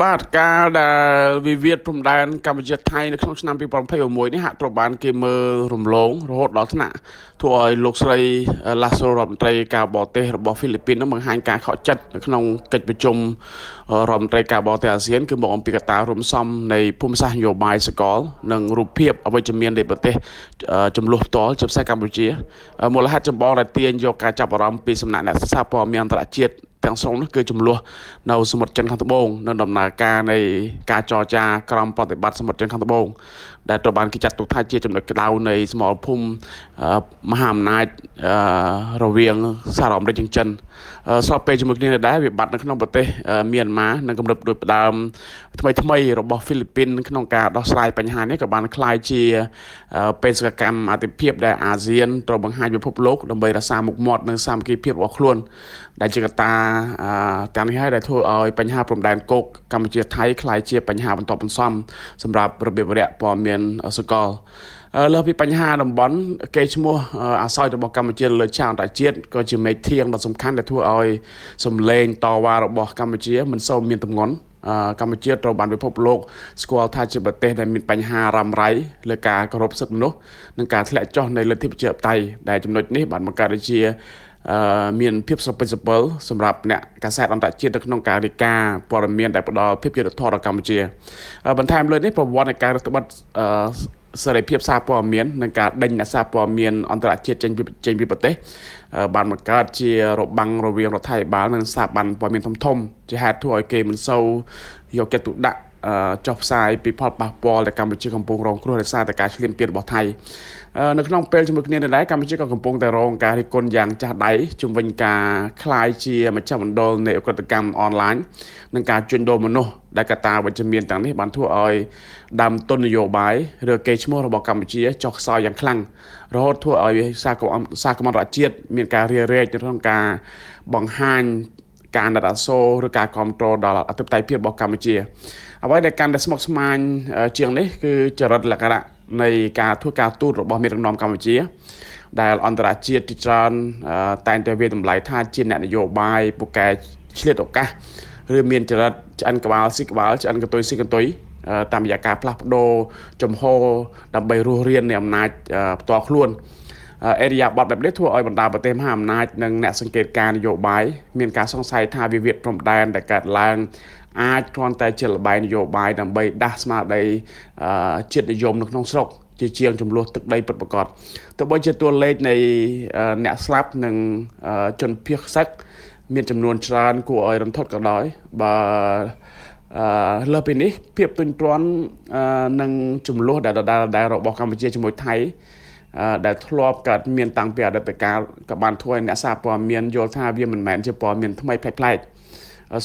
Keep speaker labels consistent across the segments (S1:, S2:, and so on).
S1: បាទកាលដែលវិវាទព្រំដែនកម្ពុជាថៃនៅក្នុងឆ្នាំ2026នេះហាក់ត្រូវបានគេមើលរំលងរហូតដល់ថ្នាក់ធ្វើឲ្យលោកស្រីឡាសូរដ្ឋមន្ត្រីការបរទេសរបស់ហ្វីលីពីននឹងបង្ហាញការខកចិត្តនៅក្នុងកិច្ចប្រជុំរដ្ឋមន្ត្រីការបរទេសអាស៊ានគឺមកអំពីកត្តារួមផ្សំនៃភូមិសាស្ត្រនយោបាយសកលនិងរូបភាពអវិជ្ជមាននៃប្រទេសចំនួនផ្ទាល់ជាពិសេសកម្ពុជាមូលហេតុចម្បងដែលទាញយកការចាប់អារម្មណ៍ពីសំណាក់អ្នកសិក្សាព័ត៌មានអន្តរជាតិទាំងស្រុងនោះគឺចំនួននៅសមុទ្រចិនខាងត្បូងនិងដំណើរការនៃការចរចាក្រមប្រតិបត្តិសមុទ្រចិនខាងត្បូងដែលត្រូវបានគេចាត់ទុកថាជាចំណុចក្តៅនៃសមរភូមិមហាអំណាចរវាងសហរដ្ឋអាមេរិកនិងចិនស្របពេលជាមួយគ្នានេះដែរវិបត្តិនៅក្នុងប្រទេសមៀនម៉ានិងគម្របដូចផ្ដើមថ្មីថ្មីរបស់ហ្វីលីពីនក្នុងការដោះស្រាយបញ្ហានេះក៏បានក្លាយជាបេសកកម្មអាទិភាពដែលអាស៊ានត្រូវបង្ហាញពិភពលោកដើម្បីរក្សាមុខមាត់និងសាមគ្គីភាពរបស់ខ្លួនដែលជាកត្តាទាំងនេះហើយដែលធ្វើឲ្យបញ្ហាព្រំដែនគោកកម្ពុជាថៃក្លាយជាបញ្ហាបន្តបន្សំសម្រាប់របៀបវរៈព័ត៌មានសកលលើសពីបញ្ហាតំបន់គេឈ្មោះអាសយរបស់កម្ពុជាលើឆាកអន្តរជាតិក៏ជាមេធៀងដ៏សំខាន់ដែលធ្វើឲ្យសម្លេងតវ៉ារបស់កម្ពុជាមិនសូវមានទម្ងន់កម្ពុជាត្រូវបានពិភពលោកស្គាល់ថាជាប្រទេសដែលមានបញ្ហារ៉ាំរ៉ៃលើការគោរពសិទ្ធិមនុស្សនិងការធ្លាក់ចុះនៃលទ្ធិប្រជាធិបតេយ្យដែលចំណុចនេះបានបង្កើតជាមានភាពស្រពេចស្រពិលសម្រាប់អ្នកកាសែតអន្តរជាតិនៅក្នុងការរាយការណ៍ព័ត៌មានដែលផ្ដល់ភាពយុត្តិធម៌ដល់កម្ពុជាបន្ថែមលើនេះប្រវត្តិនៃការរដ្ឋបិទសេរីភាពសារព័ត៌មាននិងការដេញអ្នកសារព័ត៌មានអន្តរជាតិចេញពីប្រទេសបានបង្កើតជារបាំងរវាងរដ្ឋាភិបាលនិងស្ថាប័នព័ត៌មានធំៗជាហេតុធ្វើឲ្យគេមិនសូវយកចិត្តទុកដាក់ចុះផ្សាយពីផលប៉ះពាល់ដែលកម្ពុជាកំពុងរងគ្រោះដោយសារតែការឈ្លានពានរបស់ថៃនៅក្នុងពេលជាមួយគ្នានេះដែរកម្ពុជាក៏កំពុងតែរងការរិះគន់យ៉ាងចាស់ដៃជំវិញការក្លាយជាមជ្ឈមណ្ឌលនៃឧក្រិដ្ឋកម្មអនឡាញនិងការជួញដូរមនុស្សដែលកត្តាវិជ្ជមានទាំងនេះបានធ្វើឲ្យដើមទុននយោបាយឬកេរ្តិ៍ឈ្មោះរបស់កម្ពុជាចុះខ្សោយយ៉ាងខ្លាំងរហូតធ្វើឲ្យសារគមអន្តរជាតិមានការរារែកនៅក្នុងការបង្ហាញការណិតអាសូរឬការគ្រប់គ្រងដល់អធិបតេយ្យភាពរបស់កម្ពុជាអ្វីដែលកាន់តែស្មុគស្មាញជាងនេះគឺចរិតលក្ខណៈនៃការធ្វើការទូតរបស់មេដឹកនាំកម្ពុជាដែលអន្តរជាតិជាច្រើនតែងតែវាតម្លៃថាជាអ្នកនយោបាយពូកែឆ្លៀតឱកាសឬមានចរិតឆ្អិនក្បាលស៊ីក្បាលឆ្អិនកន្ទុយស៊ីកន្ទុយតាមរយៈការផ្លាស់ប្ដូរចំហដើម្បីរស់រាននៃអំណាចផ្ទាល់ខ្លួនអេរិយាបថបែបនេះធ្វើឲ្យបណ្ដាប្រទេសមហាអំណាចនិងអ្នកសង្កេតការណ៍នយោបាយមានការសង្ស័យថាវិវាទព្រំដែនដែលកើតឡើងអាចគ្រាន់តែជាល្បែងនយោបាយដើម្បីដាស់ស្មារតីជាតិនិយមនៅក្នុងស្រុកជាជាងចំនួនទឹកដីពិតប្រាកដទោះបីជាតួលេខនៃអ្នកស្លាប់និងជនភៀសសឹកមានចំនួនច្រើនគួរឲ្យរន្ធត់ក៏ដោយបើលើសពីនេះភាពទន់ទ្រាន់និងចំនួនដែលដដែលរបស់កម្ពុជាជាមួយថៃដែលធ្លាប់កើតមានតាំងពីអតីតកាលក៏បានធ្វើឲ្យអ្នកសារព័ត៌មានយល់ថាវាមិនមែនជាព័ត៌មានថ្មីប្លែកៗ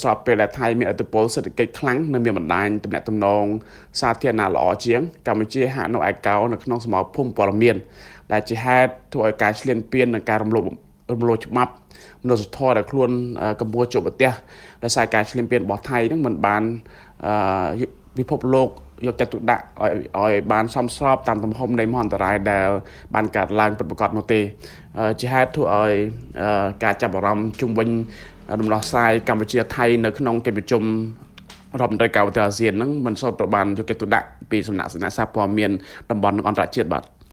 S1: ស្របពេលដែលថៃមានឥទ្ធិពលសេដ្ឋកិច្ចខ្លាំងនិងមានបណ្ដាញទំនាក់ទំនងសាធារណៈល្អជាងកម្ពុជាហាក់នៅឯកោនៅក្នុងសមរភូមិព័ត៌មានដែលជាហេតុធ្វើឲ្យការឈ្លានពាននិងការរំលោភច្បាប់មនុស្សធម៌ដែលខ្លួនកំពុងជួបប្រទះដោយសារការឈ្លានពានរបស់ថៃនឹងមិនបានពិភពលោកយកចិត្តទុកដាក់ឲ្យបានសមស្របតាមទំហំនៃមហន្តរាយដែលបានកើតឡើងពិតប្រាកដនោះទេជាហេតុធ្វើឲ្យការចាប់អារម្មណ៍ជុំវិញដំណោះស្រាយកម្ពុជាថៃនៅក្នុងកិច្ចប្រជុំរដ្ឋមន្ត្រីការបរទេសអាស៊ាននឹងមិនសូវត្រូវបានយកចិត្តទុកដាក់ពីសំណាក់សារព័ត៌មានតំបន់និងអន្តរជាតិបាទ។